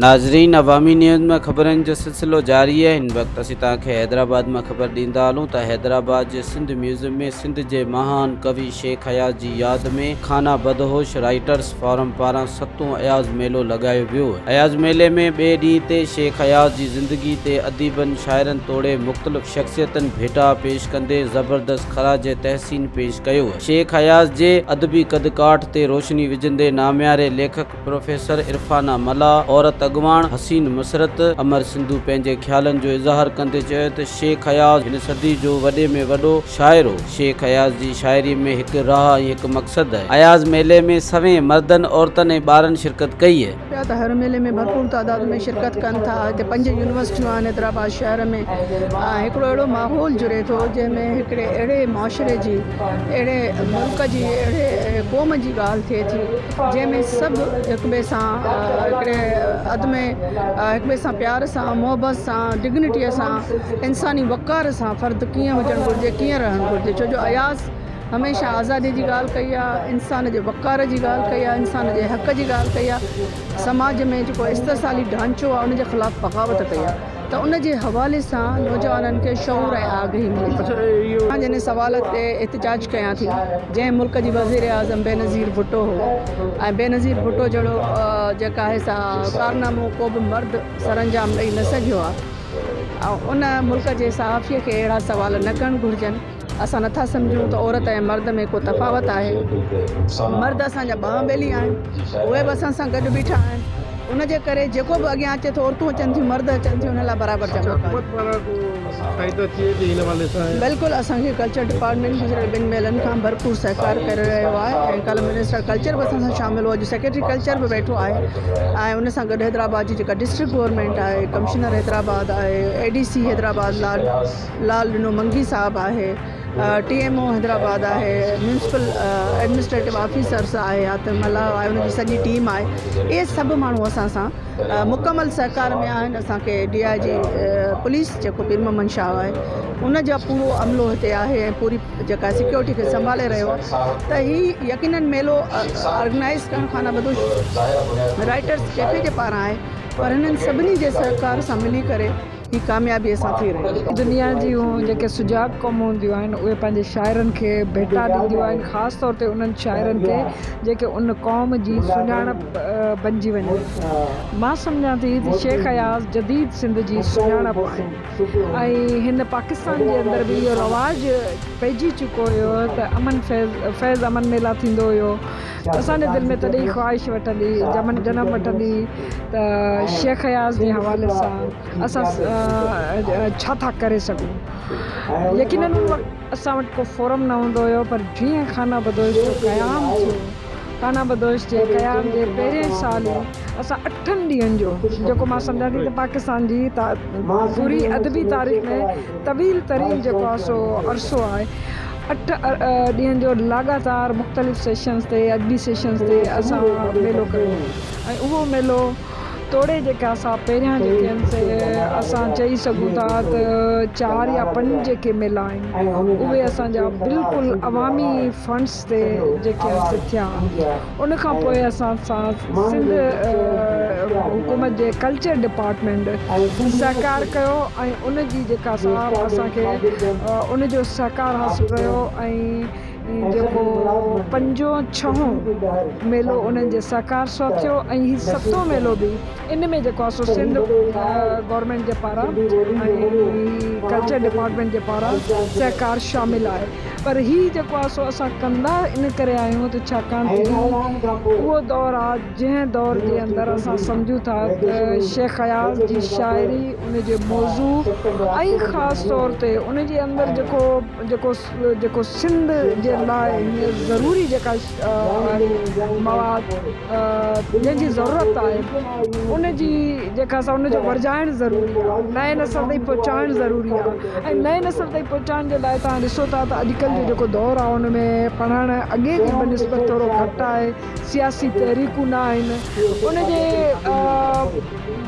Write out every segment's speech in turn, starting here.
ناظرين عوامي نيوز ۾ خبرن جو سلسلو جاري آهي هن وقت اسين توهان کي حيدرآباد مان خبر ڏيندا هلون ته حيدرآباد جي سنڌ ميوزم ۾ سنڌ جي مهان ڪوي شيخ اياز جي ياد ۾ خانه بدهوش رائيٽرس فورم پاران ستون اياز ميلو لڳايو ويو اياز ميلي ۾ ٻئي ڏينهن تي شيخ اياز جي زندگي تي اديبن شاعرن توڙي مختلف شخصيتن ڀيٽا پيش ڪندي زبردست خراج تحسين پيش ڪيو شيخ اياز جي ادبي قد ڪاٺ تي روشني وجهندي نامياري ليکڪ پروفيسر عرفانه ملاح، عورت اڳواڻ حسين مسرت، امر سنڌو پنهنجي خيالن جو اظهار ڪندي چيو ته شيخ اياز هن صدي جو وڏي ۾ وڏو شاعر هو. شيخ اياز جي شاعري ۾ هڪ راهه ۽ هڪ مقصد آهي. اياز ميلي ۾ سوين مردن، عورتن ۽ ٻارن شرڪت ڪئي. پيا ته هر ميلي ۾ ڀرپور تعداد ۾ شرڪت ڪن ٿا. هتي پنج يونيورسٽيون آهن حيدرآباد شهر ۾ ۽ هڪڙو اهڙو ماحول جڙي ٿو جنهن ۾ هڪڙي اهڙي معاشري جي اهڙي ملڪ جي اهڙي قوم جي ڳالهه ٿئي ٿي جنهن ۾ سڀ هڪ ٻئي سان هڪڙي اڌ ۾ هڪ ٻئي سان پيار سان محبت سان ڊگنٽيء سان انساني وقار سان فرد ڪيئن هجڻ گهرجي ڪيئن رهڻ گهرجي ڇو جو اياز هميشه آزادي جي ڳالهه ڪئي آهي انسان جي وقار جي ڳالهه ڪئي آهي انسان جي حق جي ڳالهه ڪئي آهي سماج ۾ جيڪو استحصالي ڍانچو آهي ان جي خلاف بغاوت ڪئي آهي ته ان جي حوالي سان نوجوانن کي شعور ۽ آگهي ملي ٿي. مان جنھن سوال تي احتجاج ڪيان ٿي جنھن ملڪ جي وزيراعظم بينظير ڀٽو ھو ۽ بينظير ڀٽو جھڙو جيڪا آھي سا ڪارنامو ڪو به مرد سرانجام ڏئي نه سگھيو آ ۽ ان ملڪ جي صحافي کي اھڙا سوال نه ڪرڻ گھرجن. اسان نٿا سمجھون ته عورت ۽ مرد ۾ ڪو تفاوت آھي. مرد اسان جا ٻانهن ٻيلي آھن اھي به اسان سان گڏ بيٺا آھن ان جي ڪري جيڪو به اڳيان اچي ٿو عورتون اچن ٿيون مرد اچن ٿيون ان لاء برابر جا موقعا آھن. بلڪل اسان کي ڪلچر ڊپارٽمينٽ گذريل ٻن ميلن کان ڀرپور سهڪار ڪري رهيو آهي ۽ ڪالهه منسٽر ڪلچر به اسان سان شامل هو اڄ سيڪريٽري ڪلچر به ويٺو آهي ۽ ان سان گڏ حيدرآباد جي جيڪا ڊسٽرڪٽ گورنمينٽ آهي ڪمشنر حيدرآباد آهي اي ڊي سي حيدرآباد لال لال ڏنو منگي صاحب آهي ٽي ايم او حيدرآباد آهي ميونسپل ايڊمنسٽريٽو آفيسرس آهي عاطف ملاح آهي ان جي سڄي ٽيم آهي اهي سڀ ماڻهو اسان سان مڪمل سهڪار ۾ آهن اسان کي ڊي I جي پوليس جيڪو پير محمد شاهه آهي ان جا پورو عملو هتي آهي ۽ پوري جيڪا سيڪيورٽي کي سنڀالي رهيو آهي ته هي يقينن ميلو آرگنائز ڪرڻ خانه بدوش رائٽرس ڪيفي جي پاران آهي پر هنن سڀني جي سهڪار سان ملي ڪري هي ڪاميابيء سان ٿي رهيو. دنيا جون جيڪي سجاڳ قومون هونديون آهن اهي پنهنجي شاعرن کي ڀيٽا ڏينديون آهن خاص طور تي انهن شاعرن کي جيڪي ان قوم جي سڃاڻپ بنجي وڃن. مان سمجهان ٿي ته شيخ اياز جديد سنڌ جي سڃاڻپ آهن ۽ هن پاڪستان جي اندر به اهو رواج پئجي چڪو هيو ته امن فيض فيض امن ميلا ٿيندو هيو اسان جي دل ۾ تڏهن ئي خواهش وٺندي جمن جنم وٺندي ته شيخ اياز جي حوالي سان اسان ڇا ٿا ڪري سگهون. يقينن ان وقت اسان وٽ ڪو فورم نه هوندو هيو پر جيئن خانه بدوش جو قيام ٿيو، خانه بدوش جي قيام جي پهرين سال ئي اسان اٺن ڏينهن جو جيڪو مان سمجهان ٿي ته پاڪستان جي پوري ادبي تاريخ ۾ طويل ترين جيڪو آهي سو عرصو آهي اٺ ڏينهن جو لاڳاتار مختلف سيشنز تي ادبي سيشنز تي اسان ميلو ڪيو ۽ اهو ميلو توڙي جيڪا اسان پهريان جيڪي آهن سي اسان چئي سگهون ٿا ته چار يا پنج جيڪي ميلا آهن اهي اسان جا بلڪل عوامي فنڊس تي جيڪي آهن سي ٿيا ان کان پوء اسان سان سنڌ حڪومت جي ڪلچر ڊپارٽمينٽ سهڪار ڪيو ۽ ان جي جيڪا سا اسان کي ان جو سهڪار حاصل رهيو ۽ جيڪو پنجون ڇهون ميلو انهن جي سهڪار سان ٿيو ۽ هي ستون ميلو به ان ۾ جيڪو آهي سو سنڌ گورنمينٽ جي پاران ۽ ڪلچر ڊپارٽمينٽ جي پاران سهڪار شامل آهي پر هي جيڪو آهي سو اسان ڪندا ان ڪري آهيون ته ڇاڪاڻ ته هي اهو دور آهي جنهن دور جي اندر اسان سمجهون ٿا ته شيخ اياز جي شاعري ان جي موضوع ۽ خاص طور تي ان جي اندر جيڪو جيڪو جيڪو سنڌ جي لاء هينئر ضروري جيڪا آهي مواد جنهن جي ضرورت آهي ان جي جيڪا سا ان جو ورجائڻ ضروري آهي نئين نسل تائين پهچائڻ ضروري آهي ۽ نئين نسل تائين پهچائڻ جي لاء توهان ڏسو ٿا ته اڄڪلهه جو جيڪو دور آهي ان ۾ پڙهڻ اڳي جي بنسبت ٿورو گهٽ آهي سياسي تحريڪون نه آهن ان جي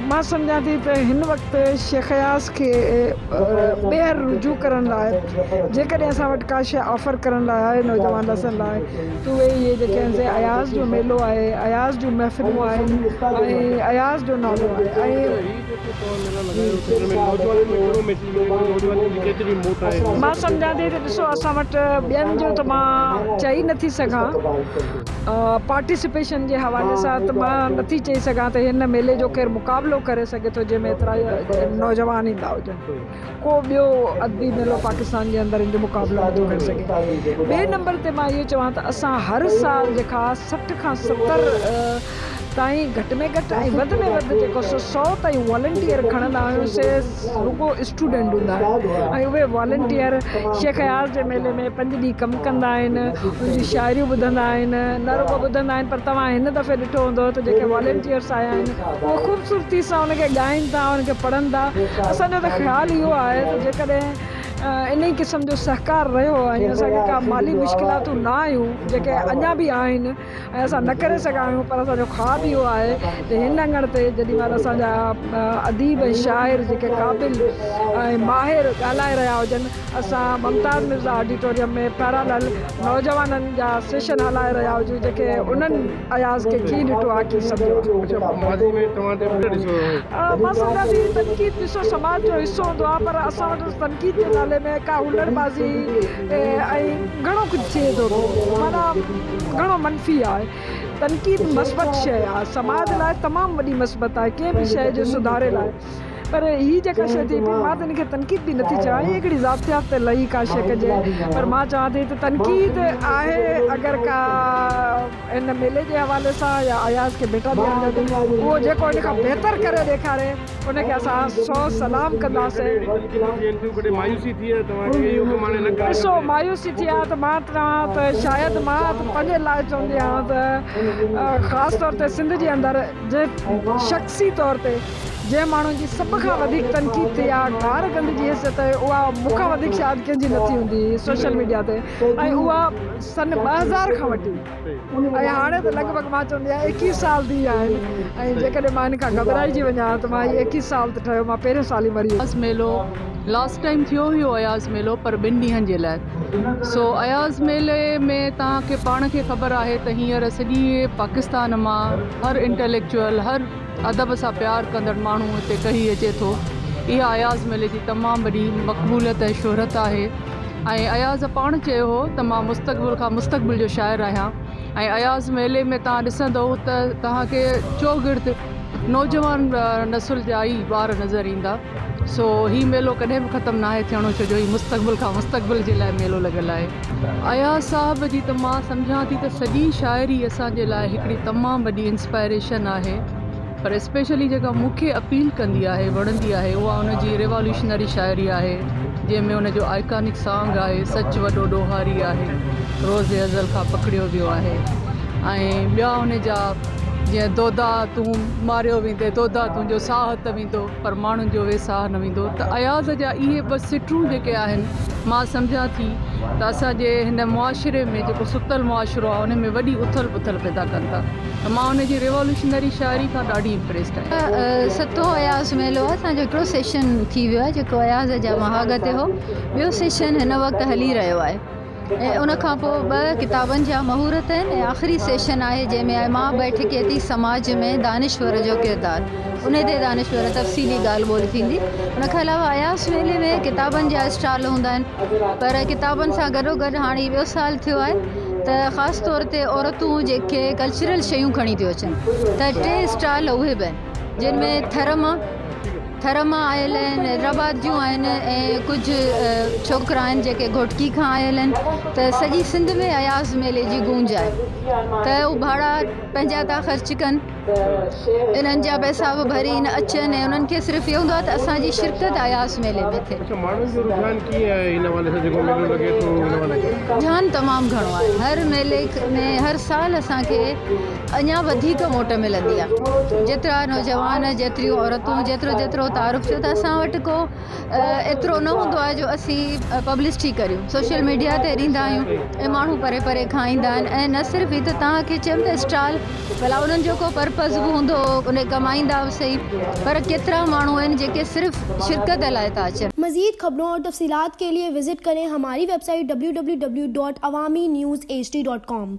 مان سمجهان ٿي ته هن وقت شيخ اياز کي ٻيهر رجوع ڪرڻ لاء جيڪڏهن اسان وٽ ڪا شيء آفر ڪرڻ لاء آهي. آهي نوجوان نسل لاء ته اهي اهي جيڪي آهن سي اياز جو ميلو آهي اياز جون محفلون آهن ۽ اياز جو نالو آهي ۽ مان سمجهان ٿي ته ڏسو اسان وٽ ٻين جو ته مان چئي نٿي سگهان پارٽيسپيشن جي حوالي سان ته مان نٿي چئي سگهان ته هن ميلي جو ڪير مقابلو ڪري سگهي ٿو جنهن ۾ ايترا نوجوان ايندا هجن ڪو ٻيو ادبي ميلو پاڪستان جي اندر ان جو مقابلو نٿو ڪري سگهي. ٻئي نمبر تي مان اهو چوان ته اسان هر سال جيڪا 60 کان 70 تائين گهٽ ۾ گهٽ ۽ وڌ ۾ وڌ جيڪو سو 100 تائين والنٽيئر کڻندا آهيون سي رڳو اسٽوڊنٽ هوندا آهن ۽ اهي والنٽيئر شيخ اياز جي ميلي ۾ پنج ڏينهن ڪم ڪندا آهن ان جون شاعريون ٻڌندا آهن نه رڳو ٻڌندا آهن پر توهان هن دفعي ڏٺو هوندو ته جيڪي والنٽيئرس آيا آهن اهي خوبصورتي سان ان کي ڳائين ٿا ان کي پڙهن ٿا اسان جو ته خيال اهو آهي ته جيڪڏهن انهي قسم جو سهڪار رهيو ۽ اسان کي ڪا مالي مشڪلاتون نه آيون جيڪي اڃا به آهن ۽ اسان نه ڪري سگهيا آهيون پر اسان جو خواب اهو آهي ته هن اڱڻ تي جيڏي مهل اسان جا اديب ۽ شاعر جيڪي قابل ۽ ماهر ڳالهائي رهيا هجن اسان ممتاز مرزا آڊيٽوريم ۾ پيرالل نوجوانن جا سيشن هلائي رهيا هجون جيڪي انهن اياز کي ڪيئن ڏٺو آهي ڪيئن سمجهيو آهي. مان سمجهان ٿي تنقيد ڏسو سماج جو حصو هوندو آهي پر اسان وٽ تنقيد جي نالي ۾ ڪا هنر بازي ۽ گهڻو ڪجهه ٿئي ٿو پيو معنيٰ گهڻو منفي آهي تنقيد مثبت شيء آهي سماج لاء تمام وڏي مثبت آهي ڪنهن به شيء جي سڌاري لاء پر هي جيڪا شيء ٿئي پئي مان ته ان کي تنقيد به نٿي چوان هي هڪڙي ذاتيات تي لهي ڪا شيء ڪجي پر مان چوان ٿي ته تنقيد آهي اگر ڪا هن ميلي جي حوالي سان يا اياز کي ڀيٽا ڏيڻ جو ته اهو جيڪو ان کان بهتر ڪري ڏيکاري ان کي اسان سو سلام ڪنداسين. ڏسو مايوسي ٿئي ها ته مان چوان ته شايد مان ته پنهنجي لاء چوندي آهيان ته خاص طور تي سنڌ جي اندر جنهن شخصي طور تي جنهن ماڻهو جي سڀ کان وڌيڪ تنقيد ٿي آهي گار گند جي حيثيت اها مون کان وڌيڪ شايد ڪنهن جي نه ٿي هوندي سوشل ميڊيا تي ۽ اها سن 2000 کان وٺي ۽ هاڻي ته لڳ ڀڳ مان چوندي آهيان 21 سال ٿي ويا آهن ۽ جيڪڏهن مان هن کان گهٻرائجي وڃان ها ته مان هي 21 سال ته ٺهيو مان پهريون سال ئي مري اياز ميلو لاسٽ ٽائيم ٿيو هيو اياز ميلو پر ٻن ڏينهن جي لاء سو اياز ميلي ۾ توهان کي پاڻ کي خبر آهي ته هينئر سڄي پاڪستان مان هر انٽليڪچوئل هر ادب سان پيار ڪندڙ ماڻهو هتي ڪهي اچي ٿو. اها اياز ميلي جي تمام وڏي مقبوليت ۽ شهرت آهي ۽ اياز پاڻ چيو هو ته مان مستقبل کان مستقبل جو شاعر آهيان ۽ اياز ميلي ۾ توهان ڏسندؤ ته توهان کي چوگرد نوجوان نسل جا ئي ٻار نظر ايندا سو هي ميلو ڪڏهن به ختم ناهي ٿيڻو ڇو جو هي مستقبل کان مستقبل جي لاء ميلو لڳل آهي. اياز صاحب جي ته مان سمجهان ٿي ته سڄي شاعري اسان جي لاء هڪڙي تمام وڏي انسپائريشن آهي پر اسپيشلي جيڪا مون کي اپيل ڪندي آهي وڻندي آهي اها ان جي ريواليوشنري شاعري آهي جنهن ۾ ان جو آئيڪانڪ سانگ آهي سچ وڏو ڏوهاري آهي روز ازل کان پڪڙيو ويو آهي ۽ ٻيا ان جا جيئن دودا تون ماريو ويندي دودا تنهنجو ساهه ته ويندو پر ماڻهن جو ويساهه نه ويندو ته اياز جا اهي ٻه سٽون جيڪي آهن مان سمجهان ٿي ته اسان جي هن معاشري ۾ جيڪو ستل معاشرو آهي ان ۾ وڏي اٿل پٿل پيدا ڪن ٿا ته مان ان جي ريوالوشنري شاعري کان ڏاڍي امپريسڊ آهيان. ستون اياز ميلو آهي اسان جو هڪڙو سيشن ٿي ويو آهي جيڪو اياز جا مهاڳ تي هو ٻيو سيشن هن وقت هلي رهيو آهي. ۽ ان کان پوء ٻه ڪتابن جا مهورت آهن ۽ آخري سيشن آهي جنهن ۾ آهي مان بيٺڪيتي سماج ۾ دانشور جو ڪردار ان تي دانشور تفصيلي ڳالهه ٻولهه ٿيندي ان کان علاوه اياز ميلي ۾ ڪتابن جا اسٽال هوندا آهن پر ڪتابن سان گڏو گڏ هاڻي ٻيو سال ٿيو آهي ته خاص طور تي عورتون جيڪي ڪلچرل شيون کڻي ٿيون اچن ته ٽي اسٽال اهي به آهن جن ۾ ٿر مان ٿر مان آيل آهن حيدرآباد جون آهن ۽ ڪجهه ڇوڪرا آهن جيڪي گهوٽڪي کان آيل آهن ته سڄي سنڌ ۾ اياز ميلي جي گونج آهي ته هو ڀاڙا پنهنجا ٿا خرچ ڪن انهن جا پئسا به ڀرين اچن ۽ انهن کي صرف اهو هوندو آهي ته اسان جي شرڪت اياز ميلي ۾ ٿئي. اڇا ماڻهن جو رجحان ڪيئن آهي ان حوالي سان جيڪو ميلو لڳي ٿو ان حوالي سان؟ رجحان تمام گهڻو آهي هر ميلي ۾ هر سال اسان کي اڃا وڌيڪ موٽ ملندي آ جيترا نوجوان جيتريون عورتون جيترو جيترو تعارف ٿيو ته اسان وٽ ڪو ايترو نه هوندو آ جو اسين پبلسٽي ڪريون سوشل ميڊيا تي ڏيندا آهيون ۽ ماڻهو پري پري کان ايندا آهن ۽ نه صرف هي ته توهان کي چيم ته اسٽال ڀلا انهن جو ڪو پرپز پرپز به هوندو هو ان ڪمائيندا به سهي پر ڪيترا ماڻهو آهن جيڪي صرف شرڪت لاء ٿا اچن. مزيد خبرون اور تفصيلات کے لئے وزٽ ڪرين ھماري website W W W dot Awami news H D dot com.